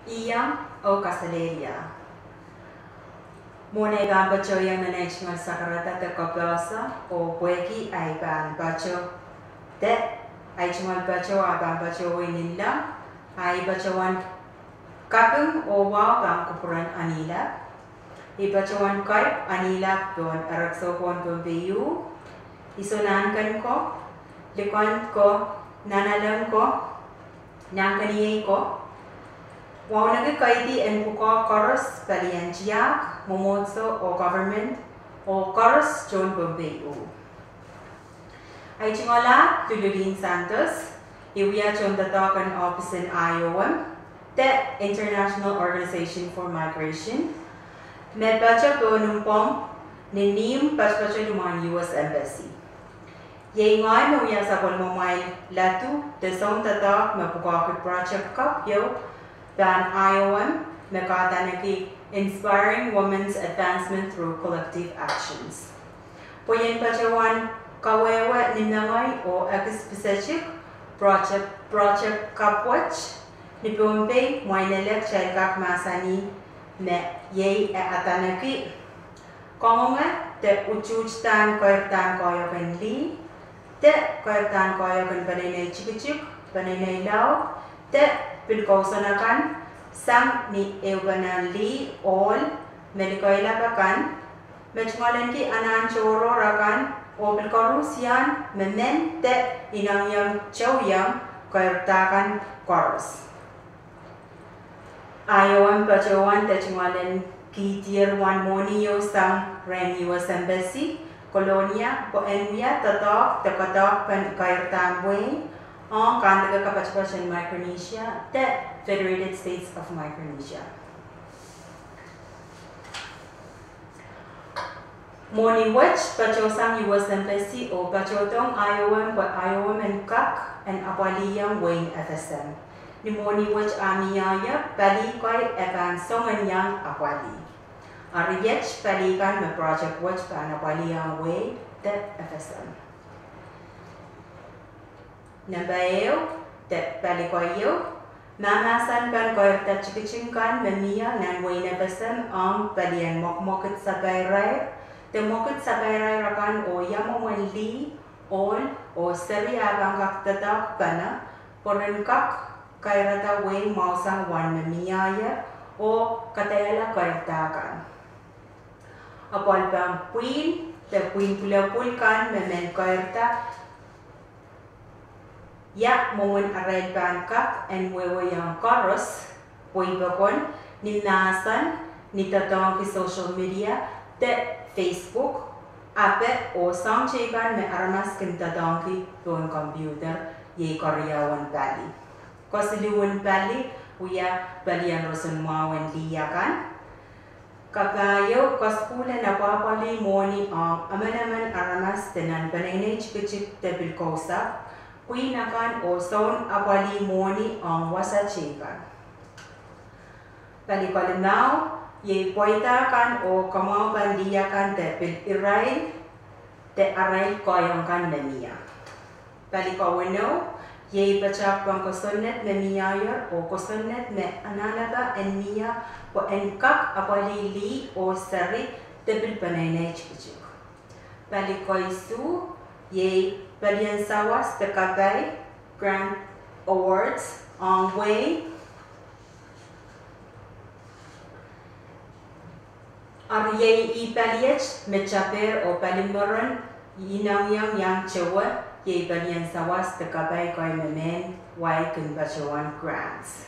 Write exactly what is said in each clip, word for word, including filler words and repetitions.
Iang oh kaselehlie. Mwohn ei pahn patohiong nan ei tungoal sakarada de kapehse oh pwehki ei pahn pato, de ei tungoal pato ah pahn patohwei ninla, ei patohwan kaping oh wahu pahn kupwuren Anilap. I patohwan kaip Anilap pohn erekiso pohn Pohnpei. I soh nahnken ko, likend ko, nanalek ko, nahnkeniei ko, wauneki kaidi en pwukoa koaros palien tiahk, mwomwohdiso oh government, oh koaros tohn Pohnpei. Ei tungoal ahd Lululin Santos, I wia tohndoadoahk en ohpis en I O M, de International Organization for Migration, me pato pohn Mpomw ni ihmw patopato limwahn U S Embassy. Iei ngehi me wia sapwellimamwail ladu de soundoadoahk me pwukoahki project kapw ieu pahn I O M me kahdaneki Inspiring Women's Advancement Through Collective Actions. Pwe I en patohwan kawehwe ni mengei oh ekis pisetik project, project kapw wet ni Pohnpei, mwein ele kitail kak mahsanih me iei e adaneki kangoange de utuht en keirdahn koahiek en lih, de keirdahn koahiek en peneinei tikitik, peneinei laud, de pil kousoan akan, sang ni ehupenen lih, ohl, me likeilap akan, me tungoalenki anahn tohrohr akan, oh pil koaruhsiehn me men de inengieng teuieng keirdahkan koaros. I O M patohwan de tungoalen kihdier wen mwohni ieu sang rehn U S Embassy, Kolonia, pwe en wia doadoahk de koadoahkpen keirdahn wehi ong Kahnleke Kapatapat en Micronesia de Federated States of Micronesia. Mwohni wet patohsang U S Embassy oh patohdohng I O M pwe I O M en kak en apwaliong wehin F S M. Ni mwohni wet ah mieier, pali kei e pahn song en iang apwalih. Eri iet pali kan me project wet pahn apwaliong wehi de F S M. Nempe ehu, de pali keieu, mahmahsen pahn keirda tikitik kan me mie nan wehin F S M ong palien mwekmwekid sapairair, de mwekid sapairair akan oh ia mwomwen lih, ohl, oh seri ah pahn kak doadoahk pene, pwe ren kak keirda wehi mwahusang wen me mieier, oh kadaiala keirda kan. Apwal pahn pwihn, de pwihn pwulopwul kan me men keirda ia mwomwen arail pahn kak en wehwehong koaros, pweipokon, ni mahsen, ni doadoahngki social media, de Facebook, ape oh soahng teikan me aramas kin doadoahngki pohn computer, iei keriaun pali. Kesiluhn pali, wia palien roson mwahu en lih akan. Kapahieu, kasukuhl en apwapwalih mwohni ong emenemen aramas de nan peneinei tikitik de pil kousapw, pwihn akan oh soun apwalih mwohni ong wasa teikan. Pali kalimau, iei pweida kan oh kamwahu pahn lih akan de pil irail, de arail koahiek kan me mie. Pali kaweneu, iei pwutak pahn kosonned me mieier oh kosonned me anahnepe en mie pwe en kak apwalih lih oh seri de pil peneinei tikitik. Pali keisuh, iei palien sawas de kapai, grant awards, ong wehi. Eri iei ih pali iet me taper oh pali mwurin inengieng iang towe, iei palien sawas de kapai kei me mehn wai kin patohwan grants.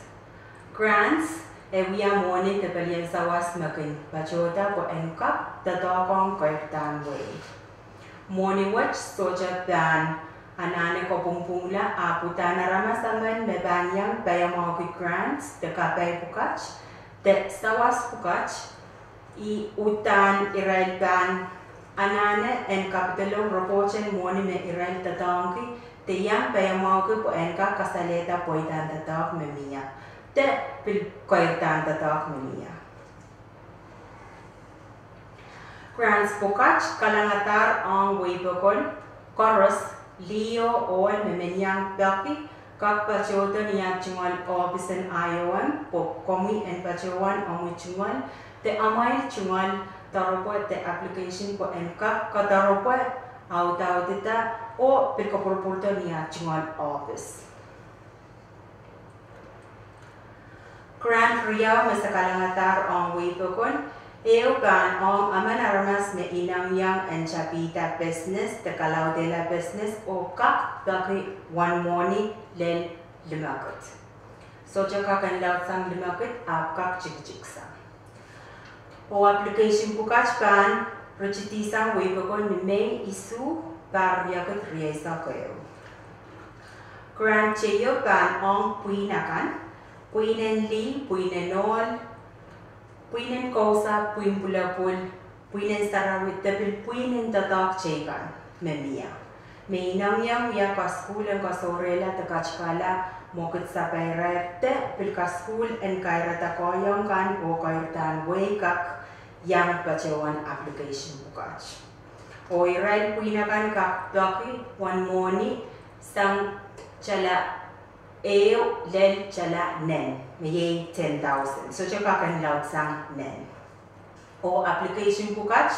Grants, e wia mwohni de palien sawas me kin patohda pwe en kak doadoahk ong keirdahn wehi. Mwohni wet sohte pahn anahne kopwungpwungla ahpw uhdahn aramas emen me pahn iang paiamwahuki grants de kapai pwukat, de sawas pwukat, ih uhdahn irail pahn anahne en kapidolong report en mwohni me irail doadoahngki, de iang paiamwahuki pwe en kak kasalehda pweidahn doadoahk me mie, de pil keirdahn doadoahk me mie. Grants pwukat kalangadahr ong wehi pokon koaros, liho, ohl me men iang peki, Kak patohdo ni at tungoal ohpis en I O M, pwe komwi en patohwan omwi tungoal, de amwail tungoal doaropwe de application pwe en kak koadoaropwe, audaudida, oh pil kopwurupwurdo ni at tungoal ohpis. Grant riau me se kalengadahr ong wehi pokon, ehu pahn ong emen aramas me inengieng en tapihda business de kalaudehla business oh kak peki wen mwohni lel limekid. Sohte kak en laudsang limekid, ahpw kak tikitiksang. Oh application pwukat pahn ritidihsang wehi pokon ni Mei isuh, pahr riekid rieisek ehu. Grant teio pahn ong pwihn akan, pwihn en lih, pwihn en ohl, pwihn en kousapw, pwihn pwulopwul, pwihn en sarawi, de pil pwihn en doadoahk teikan me mie, me inengieng wia kasukuhl en kasohrehla de katikala mwekid sapairair de pil kasukuhl en kairada koahiek kan oh kairdahn wehi kak iang patohwan application pwukat. Oh irail pwihn akan kak peki wen mwohni sang tala ehu lel tala nen, me iei ten thousand. Sohte kak en laudsang nen. Oh application pwukat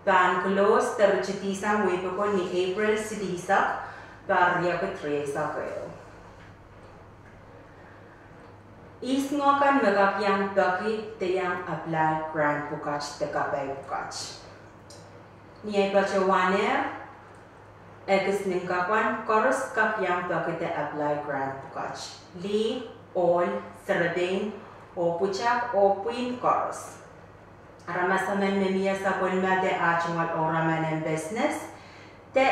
pahn close de ritidihsang wehi pokon ni April silihsek, pahr riekid rieisek ehu. Ihs ngoh kan me kak iang peki de iang apply grant pwukat de kapai pwukat? Ni ahi patohwanehr ekis nin kapwan, koaros kak iang peki de apply grant pwukat: lih, ohl, serepein, oh pwutak, oh pwihn koaros. Aramas emen me mie sapwellime de ah tungoal ouraman en business, de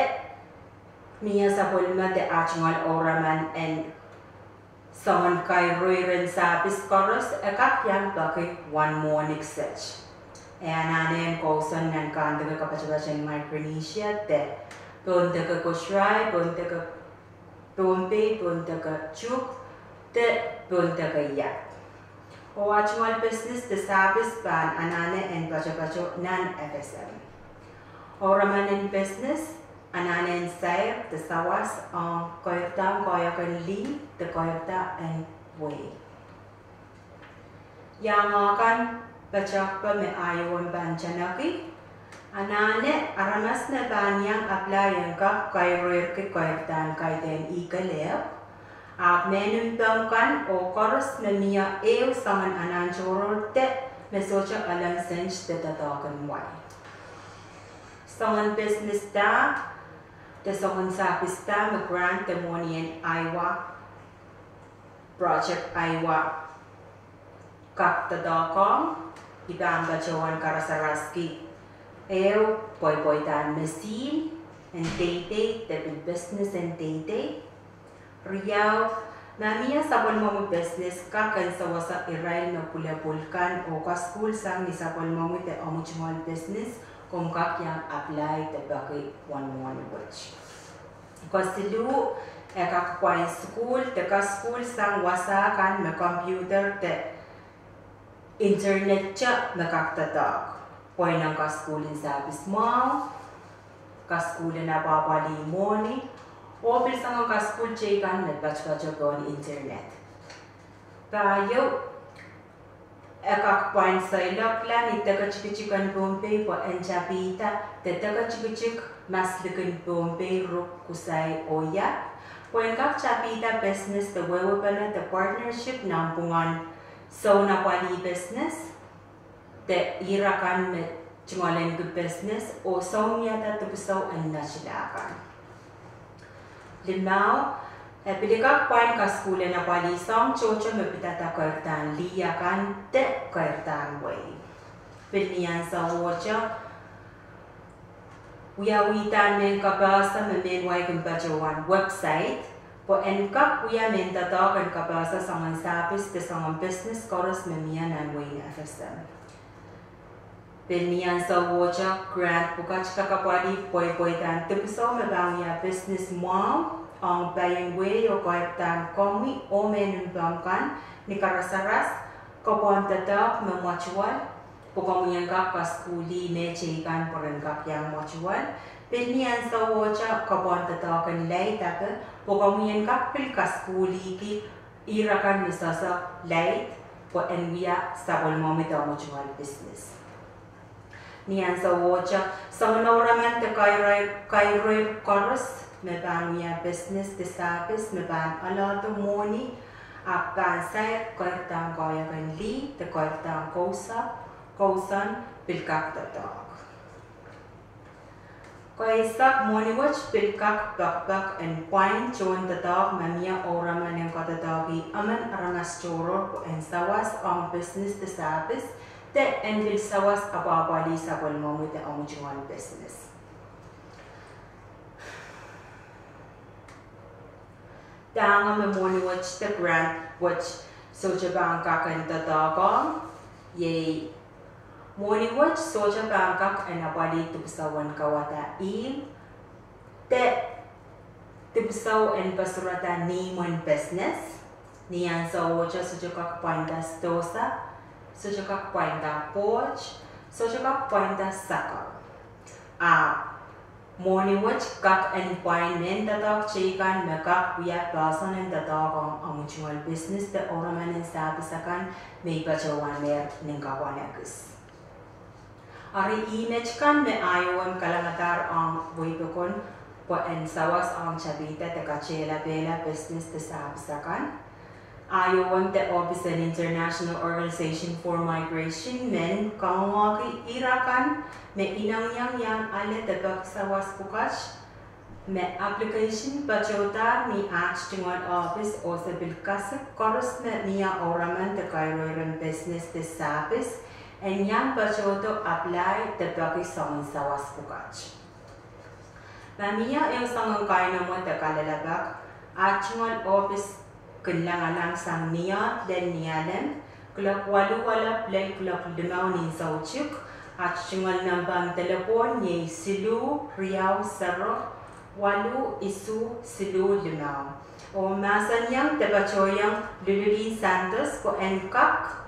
mie sapwellime de ah tungoal ouraman en soangen kairoir en sahpis koaros, e kak iang peki wen mwohni kiset. E anahne en kousoan nan kandeke kapatapat en Micronesia, de pohndeke Kosrae, pohndeke Pohnpei, pohndeke Chuuk, de pohndeke Iap. Oh ah tungoal business de sahpis pahn anahne en patopato nan F S M. Ouraman en business anahne en sair de sawas ong kairdahn koahiek en lih de kairda en wehi. Iang kan padahkpe me I O M pahn tanaki: anahne aramas me pahn iang apply en kak kairoirki kairdahn kaidehn kelehpw, ahpw mehn mpomw kan oh koaros me mie ehu soangen anahn tohrohr de me sohte elen sent de doadoahk en wai. Soangen business da de soangen sahpis da me grant de mwohni en Iowa, Project Iowa kak doadoahk ong, I pahn patohwan karasaraski: ehu, pweipweidahn mesin en teitei de pil business en teitei. Riau, ma mie sapwellimomwi business, kak en sewese irail me pwulepwul kan oh kasukuhl sang ni sapwellimomwi de omw tungoal business, komw kak iang apply de peki wen mwohni wet. Kesiluh, e kak pwain sukuhl de kasukuhl sang wasa kan me computer de internet te me kak doadoahk, pwain ong kasukuhl en sahpis mwahu, kasukuhl en apwahpwalih mwohni, oh pil soangen kasukuhl teikan me patopato pohn internet. Pahieu, e kak pwain seiloakla ni deke tikitik en Pohnpei pwe en tapihda de deke tikitik mas likin Pohnpei, Ruk, Kusai oh Iap, pwe en kak tapihda business de wehwehpene de partnership nanpwungen sounapwalih business, de irakan me tungoalenki business oh sounwiahda dipwisou en netila kan. Limau, e pil kak pwain kasukuhl en apwalih soahng tohto me pidada kairdahn lih akan de kairdahn wehi. Pil ni ansou ohte, wiawihdahn mehn kapehse me mehn wai kin patohwan website, pwe en kak wia mehn doadoahk en kapehse soangen sahpis de soangen business koaros me mie nan wehin F S M. Pil ni ansou ohte, grant pwukat kak apwalih pweipweidahn dipwisou me pahn wia business mwahu ong paien wehi oh kairdahn komwi oh mehn mpomw kan ni karasaras, kopwohn doadoahk me mwotuwal, pwe komwi en kak kasukuhlih mehteikan pwe ren kak iang mwotuwal. Pil ni ansou ohte, kopwohn doadoahk en laidape, Pwe komwi en kak pil kasukuhliki irakan me sohsoh laid pwe en wia sapwellimomwi de omwi tungoal business. Ni ansouohte, soangen ouraman de kairoir, kairoir koaros me pahn wia business de service me pahn alehda mwohni, ahpw pahn sair kairdahn koahiek en lih de kairdahn kousoan, kousoan pil kak doadoahk. Kaeisek, mwohni wet pil kak pekipek en pwain tohn doadoahk ma mie ouraman en kadoadoahki emen aramas tohrohr pwe en sawas ong business de service, de en pil sawas apwapwalih sapwellimomwi de omwi tungoal business. Dahme mwohni wet de grant wet sohte pahn kak en doadoahk ong, iei mwohni wet sohte pahn kak en apwalih dipwisou en kauwada ihl, de dipwisou en pwurehda ni imwen business. Ni ansouohte sohte kak pwainda sidohsa, sohte kak pwainda pwoat, sohte kak pwainda sakau. Ahpw mwohni wet kak en pwain mehn doadoahk teikan me kak wia poahsoan en doadoahk ong omwi tungoal business de ouraman en service akan me I patohwan mer nin kapwan ekis. Eri ihmet kan me I O M kalengadahr ong wehi pokon pwe en sawas ong tapihda de katehlapehla business de service akan. I O M de ohpis en International Organization for Migration men kamwomwohki irakan me inengieng iang ale de peki sawas pwukat me application patohdahr ni aht tungoal ohpis oh se pil kasik koaros me mie ouraman de kairoiren business de service en iang patohdo apply de peki soangen sawas pwukat. Ma mie ehu soangen kainamwe de kalelapak, aht tungoal ohpis kin langalang sang Niehd lel Nialem, kuloak waluh waluh lel kuloak limau ni soutik. Aht tungoal nempehn delepwohn iei siluh riau sero waluh isuh siluh limau. Oh mahsanihong de patohiong Lululin Santos pwe en kak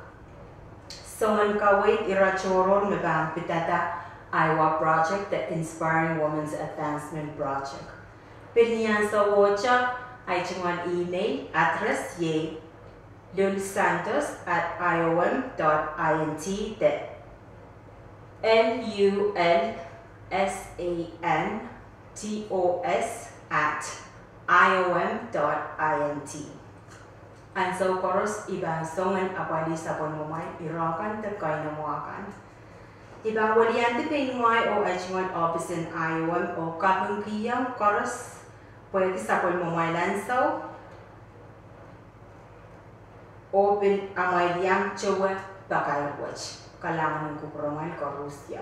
soangen kaweid ira tohrohr me pahn pidada Iowa Project de Inspiring Women's Advancement Project. Pil ni ansouohte, ahi tungoal email address iei lulsantos at I O M dot I N T de L U L S A N T O S at I O M dot I N T. Ansou koaros I pahn soangen apwalih sapwellimomwail ira kan de kainamwe akan. I pahn weliandi pein mwahi oh ahi tungoal ohpis en I O M oh kapingkihong koaros pwehki sapwellimomwail ansou oh pil amwail iang towe pakair wet. Kalahngan en kupwuramwail koarusie.